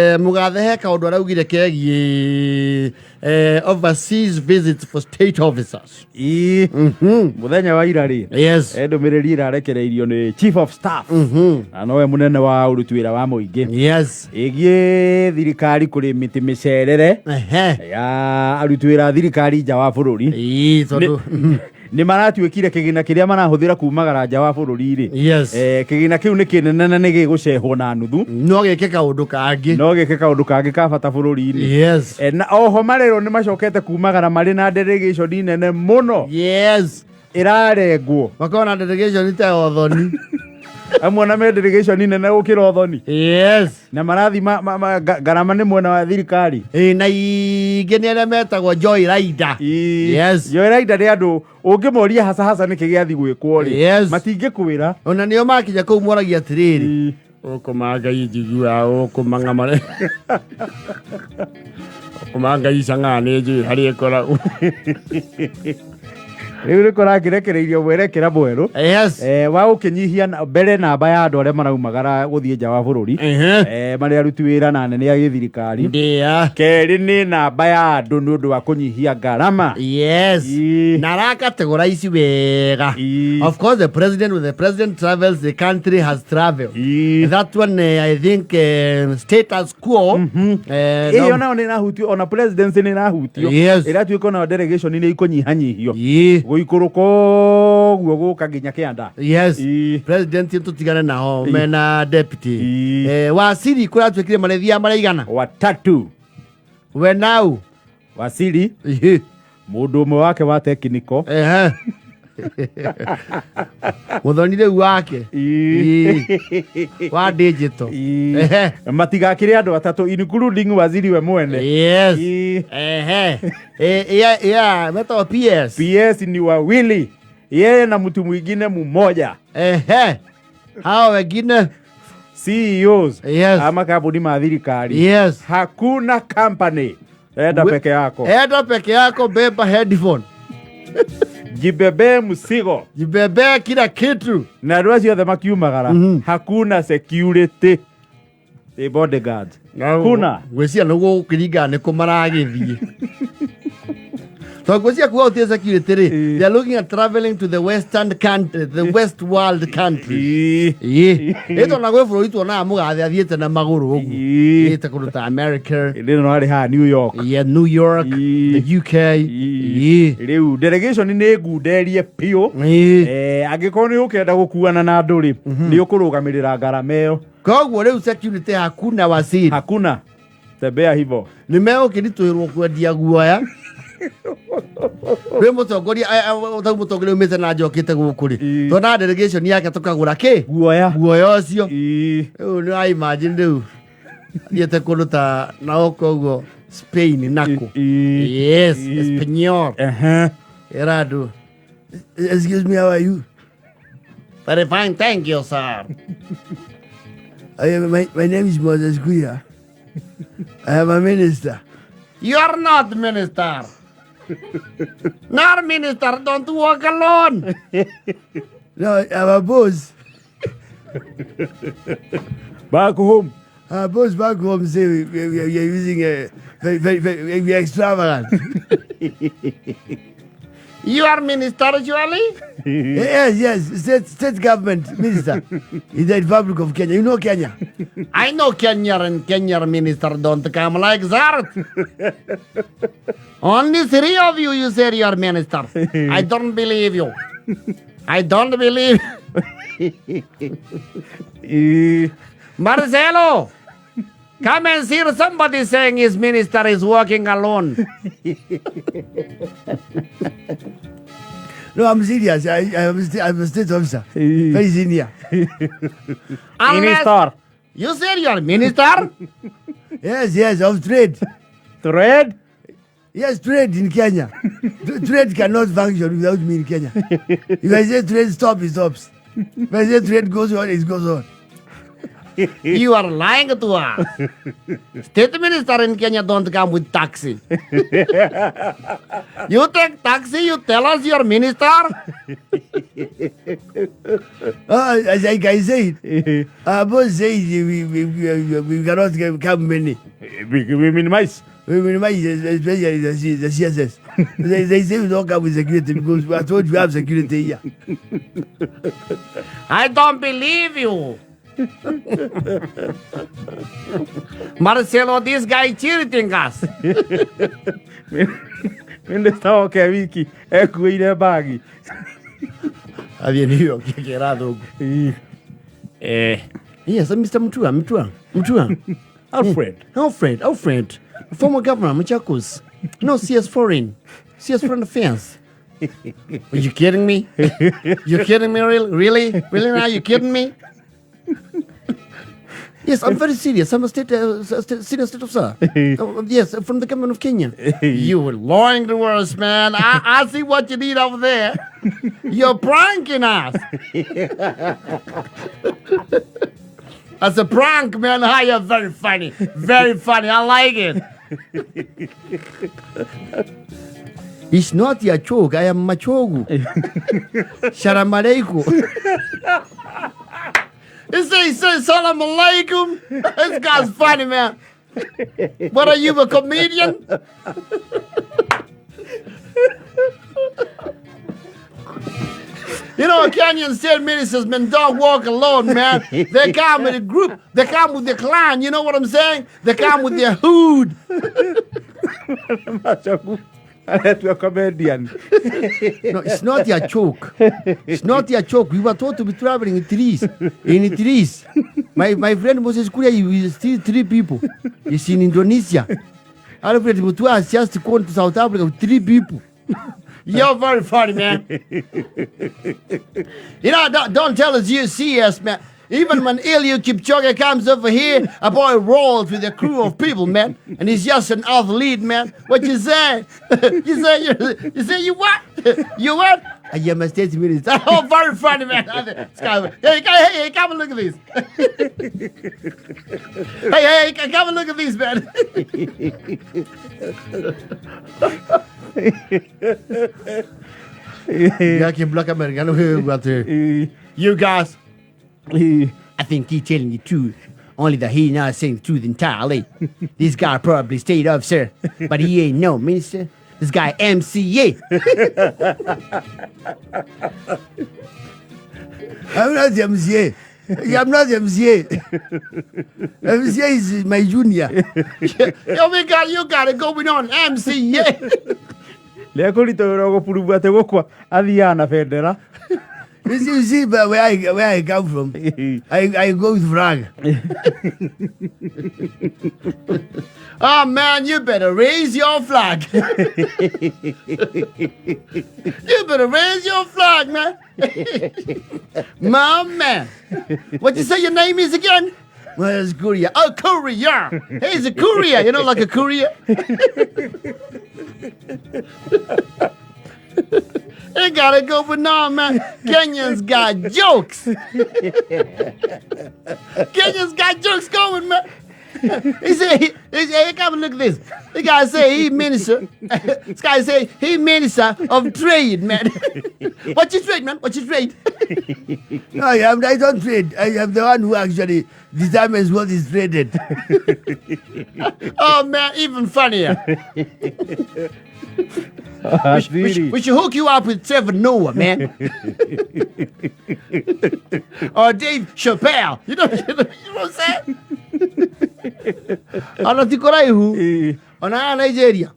Mugathe he kaundu araugire kegiĩ overseas visits for state officers. Ii, muthenya wa ira rĩ, ndũmĩrĩri ĩrarekereirio nĩ chief of staff na nowe mũnene wa ũruti wĩra wa mũingĩ ĩgiĩ thirikari kũrĩ mĩtĩ mĩcerere ya aruti wĩra a thirikari nja wa bũrũri. Ii, tondu Nĩ maratuĩkire kĩgĩna kĩrĩa marahũthĩra kumagara nja wa bũrũri rĩ, kĩgĩna kĩu nĩ kĩnene na nĩ gĩgũcehwo na nuthu. No gĩke kaundu kangĩ. No gĩke kaũndũ kangĩ ka bata bũrũri-inĩ. Na oho marerwo nĩ macokete kumagara marĩ na delegation nene mũno ĩrarengwo. Makorwo na delegation ta ya ũthoni. Amwe na me delegation nene gũkĩra ũthoni. Na marathi ngarama nĩ mwena wa thirikari. Ĩ, na ingĩ nĩ arĩa metagwo joy rider. Joyrider nĩ andũ ũngĩmoria haca haca nĩkĩ gĩathi gwĩkwo rĩ, matingĩkwĩra. Ona nĩo makinya kũu moragia atĩrĩrĩ, ũkũma Ngai njiguaga ũkũmang'ama ũkũma Ngai cang'aa nĩ njũĩ harĩa ĩkoragwo. Rĩu nĩ kũrakĩrekereirio mwerekera mwerũ wa gũkĩnyihia mbere namba ya andũ arĩa maraumagara gũthiĩ nja wa bũrũri, marĩ aruti wĩra na anene a gĩthirikari. Ndĩa. Kerĩ nĩ namba ya andũ nĩ ũndũ wa kũnyihia ngarama. Na arakategorize wega. Of course the president, when the president travels, the country has traveled. That one, I think, status quo, ĩyo nayo nĩ ĩrahutio, ona presidency nĩ ĩrahutio. Ĩratuĩka onayo delegation nĩ ikũnyihanyihio gũikũrũka ũguo gũka nginya kĩanda. President tũtigane nao mena deputy. Wasiri kũratuĩkire marĩthiaga maraigana? Watatu. We nau. Wasiri mũndũ ũmwe wake wa technical. Mũthoni rĩu wake. Wa digital. Matigakĩrĩ andũ atatũ including waziri we mwene. Yeah, metagwo PS. PS ni wawili, yeye na mtu mwingine mmoja. Hao wengine CEOs ama kambuni ma thirikari. Hakuna company, enda peke yako. Enda peke yako, beba headphone. Jibebe msigo. Jibebe kila kitu. Na andũ acio othe makiumagara, hakuna security, the bodyguard kuna. Ngwĩciria nĩguo gũkĩringana nĩ kũ maragĩthiĩ, tondũ ngwĩciria kuga gũtirĩ security rĩ, they are looking at traveling to the western country, the west world country. Ĩ tondũ na gwĩ bũrũri tuonaga mũgathe athiĩte na magũrũ ũguo. Ĩ, ta kũndũ ta America. Rĩrĩ no arĩ haha New York. Yeah, New York, the UK. Rĩu delegation nĩ ngunderie biũ. Angĩkorwo nĩ ũkenda gũkuana na andũ rĩ, nĩ ũkũrũgamĩrĩra ngarama ĩyo. Koguo rĩu security hakuna, wasiri. Hakuna, tembea hivo. Nĩ megũkĩritũhĩrwo kwendia guoya kwĩ mũtongoria, tau mũtongoria umĩte na njokĩte gũkũ rĩ, tuona delegation yake tũkagũra kĩ? Guoya. Guoya ũcio. Rĩu nĩ wa imagine rĩu thiĩte kũndũ ta naoko ũguo Spain nako. Yes, Espanol. Ĩra andũ, "Excuse me, how are you?" "Very fine, thank you, sir." My name is Moses Kuya. I am a minister. "You are not minister. Not minister, don't walk alone." No, I'm a boss. Back home. Our boss back home say we are using a very, very, very, we are extravagant. "You are minister, surely?" Yes, state government minister in the Republic of Kenya. You know Kenya? "I know Kenya, and Kenya minister don't come like that. Only three of you, you say you are minister. I don't believe you. I don't believe. Marcelo, come and see somebody saying his minister is working alone." No, I'm serious. I'm a state officer. Very senior. Unless Minister. You say you are minister? Yes, of trade. Trade? Yes, trade in Kenya. Trade cannot function without me in Kenya. If I say trade stop, it stops. If I say trade goes on, it goes on. You are lying to us. State minister in Kenya don't come with taxi. You take taxi, you tell us you're minister. As like I said, both say we cannot come many. We minimize. We minimize, especially the CSS. They say we don't come with security because we are told we have security here. I don't believe you. Marcelo, this guy cheating us. Minister oke wiki ekuĩire bagi. Athiĩ New York akĩra athũngũ. Yes, Mr. Mutua, Mutua, Mutua. Alfred. Alfred, Alfred, former governor, Machakos. No, CS Foreign, CS Foreign Affairs. Are you kidding me? You kidding me? Really? Really? Really now? You kidding me? Yes, I'm very serious. I'm a senior state officer. Yes, from the government of Kenya. You were lying to us, man. I see what you did over there. You're pranking us. That's a prank, man. Hi, you're very funny. Very funny. I like it. It's not your choke. I am Machogu. Salam alaikum. He say, salam alaikum. This guy's funny, man. What are you, a comedian? You know, Kenyan state ministers, man, don't walk alone, man. They come with a group. They come with their clan. You know what I'm saying? They come with their hood. Machogu aretua comedian. No, it's not your choke. It's not your choke. We were told to be traveling in threes. In threes. My friend Moses Kuria, he is still three people. He's in Indonesia. Alfred Mutua has just gone to South Africa with three people. You're very funny, man. You know, don't tell us you see us, man. Even when Eliud Kipchoge comes over here, a boy rolls with a crew of people, man. And he's just an athlete, man. What you say? You say you say you what? You what? I am a state minister. Oh, very funny, man. This guy, hey, hey, hey, come and look at this. Hey, hey, come and look at this, man. Yeah, Black American. You guys. I think he's telling the truth. Only that he not saying the truth entirely. This guy probably state officer, but he ain't no minister. This guy MCA. I'm not MCA. I'm not MCA. MCA is my junior. Yo, you got it going on, MCA. Lekũritũhĩrwo gũburubua atĩ gũkua athiaga na bendera. You see, but where I come from, I go with flag. Oh man, you better raise your flag. You better raise your flag, man. My man. What you say your name is again? Well, it's Courier. Oh, courier. Hey, it's a courier. You know, like a courier. They gotta go for now, man. Kenyans got jokes. Kenyans got jokes going, man. He said, hey, come and look at this. The guy say he minister. This guy say he minister of trade, man. What you trade, man? What you trade? No, I don't trade. I am the one who actually determines what is traded. Oh, man, even funnier. We should hook you up with Trevor Noah, man. Or Dave Chappelle. You know what I'm saying? Ona ti koraihu. Ona Nigeria.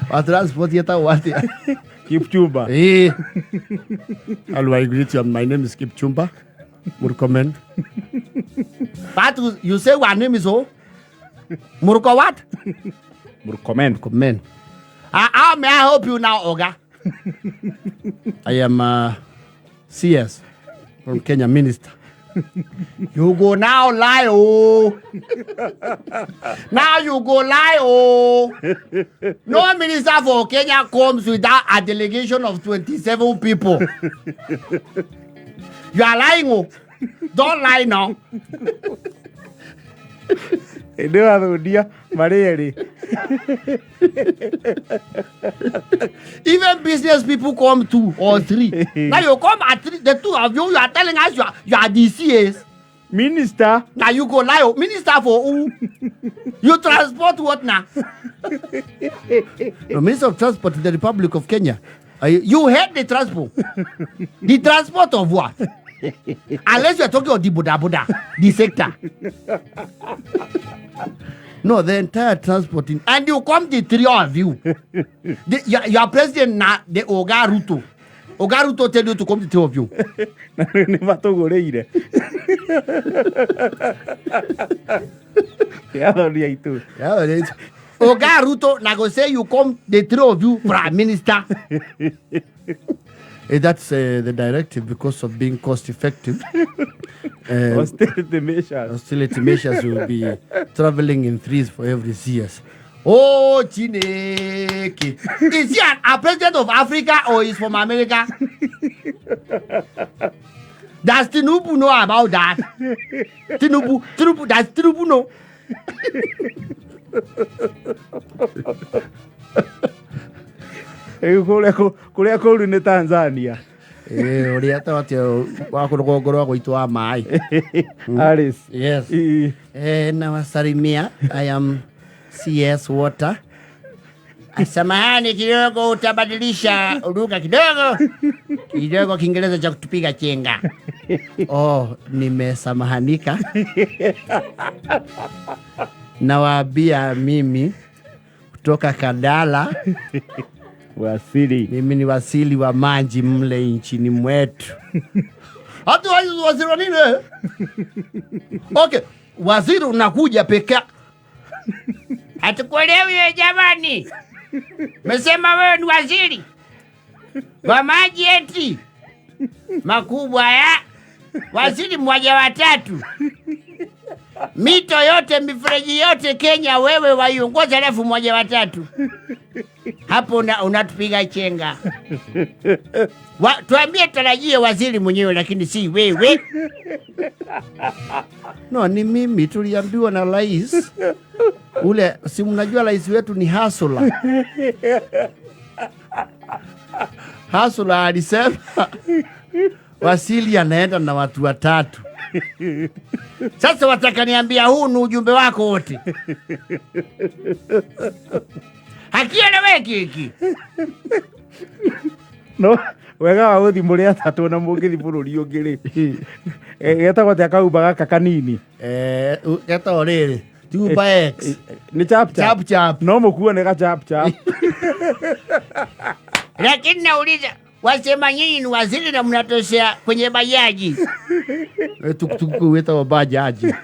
Wa transport yetagwo atia? Kipchumba. Hello, I greet you. My name is Kipchumba Murkomen. But you say what name is who? Murko what? Murkomen. Murkomen. How may I help you now, Oga? I am CS from Kenya, minister. You go now lie, oh. Now you go lie, oh. No minister for Kenya comes without a delegation of 27 people. You are lying, oh. Don't lie now. Nĩ wathundia marĩ erĩ. Even business people come two or three. Now you come at three, the two of you, you are telling us you are the CAs. Minister. Now you go lie. Oh, minister for who? You transport what now? The Minister of Transport in the Republic of Kenya. You head the transport. The transport of what? Unless you are talking of the boda boda, the sector. No, the entire transport. And you come the three of you. Your president now, the Oga Ruto. Oga Ruto tell you to come the three of you. Na rĩu nĩ matũgũrĩire athoni aitũ. Yeah, it is. Oga Ruto na go say you come the three of you prime minister. That's the directive because of being cost effective. Austerity measures. Austerity measures will be traveling in threes for every CS. Oh, Chineke. Is he a president of Africa or is from America? Does Tinubu know about that? Tinubu, Tinubu, does Tinubu know? Rĩu kũrĩa kũru nĩ Tanzania. Ũrĩa atĩ wa rũgongo rwa gwitũ wa maĩ. Alice. Yes. Nawasalimia. I am CS Water. Samahani kidogo, utabadilisha lugha kidogo kidogo, Kiingereza cha kutupiga chenga. Oh, nimesamahanika. Nawaambia mimi kutoka Kandala, Wasili. Mimi ni wasili wa maji mle nchini mwetu. Hata waziri wa nini wewe? Okay, waziri unakuja peke yako. Hatukuelewi wewe jamani. Mesema wewe ni waziri wa maji eti makubwa ya waziri mmoja watatu, mito yote mifereji yote Kenya wewe waiongoza, alafu mmoja watatu hapo unatupiga chenga. Tuambie tarajie waziri mwenyewe, lakini si wewe. No, ni mimi tuliambiwa na rais ule, si mnajua rais wetu ni hustler. Hustler alisema Wasili anaenda na watu watatu. Sasa watakaniambia huu ni ujumbe wako wote. Hakieleweki hiki. No wega wa gũthiĩ mũrĩ atatũ na mũngĩthiĩ bũrũri ũngĩ rĩ, getagwo atĩa kaumba gaka kanini? Getagwo rĩrĩ ti Uber X. Nĩ chap chap. Chap chap. No mũkuo nĩ ga chap chap. Lakini nauliza, wasema nyinyi ni waziri na mnatoshea kwenye bajaji. Tuktuk wetagwo bajaji.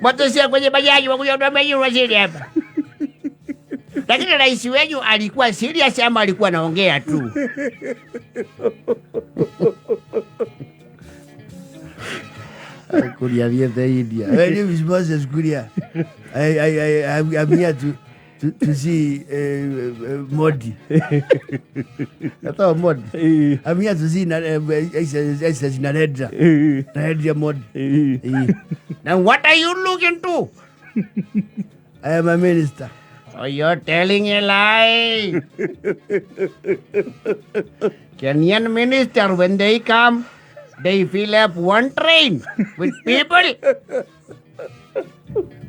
Mnatoshea kwenye bajaji wakuja kutuambia nyinyi waziri hapa. Lakini rais wenyu alikuwa serious ama alikuwa anaongea tu? Kuria thiete India. My name is Moses Kuria. I'm here to see Modi. Etagwo Modi. I'm here to see Excellency Narendra. Narendra Modi. Now what are you looking to? I am a minister. So you're telling a lie. Kenyan minister, when they come, they fill up one train with people.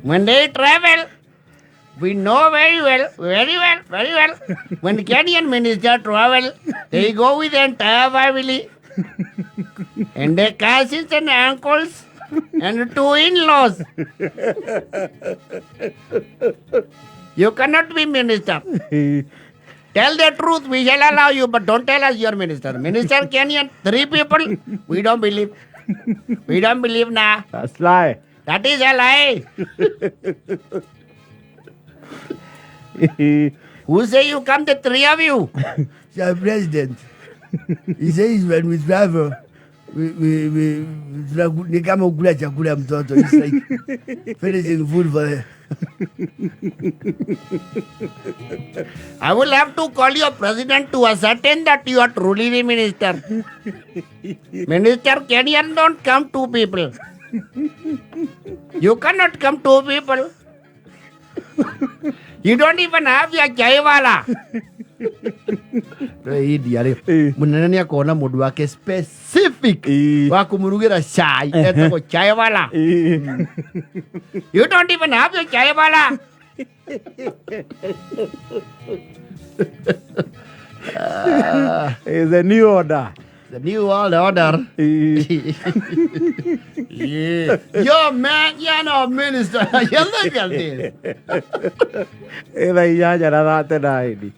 When they travel, we know very well, very well, very well. When Kenyan minister travel, they go with the entire family and their cousins and uncles and two in-laws. You cannot be minister. Tell the truth, we shall allow you, but don't tell us you're minister. Minister Kenyan, three people, we don't believe. We don't believe now. That's lie. That is a lie. Who say you come, the three of you? Sir President, he says when we travel, we ni kama kula chakula mtoto. It's like finishing food for the I will have to call your president to ascertain that you are truly the minister. Minister Kenyan don't come two people. You cannot come two people. You don't even have your chaiwala. India rĩ, mũnene nĩ akorwo na mũndũ wake specific wa kũmũrugĩra cai etagwo chaiwala. You don't even have your chaiwala. Is a new order. The new world order. Yeah. Yo, man, you're not minister. You look at this. Ĩ thaa 8:39.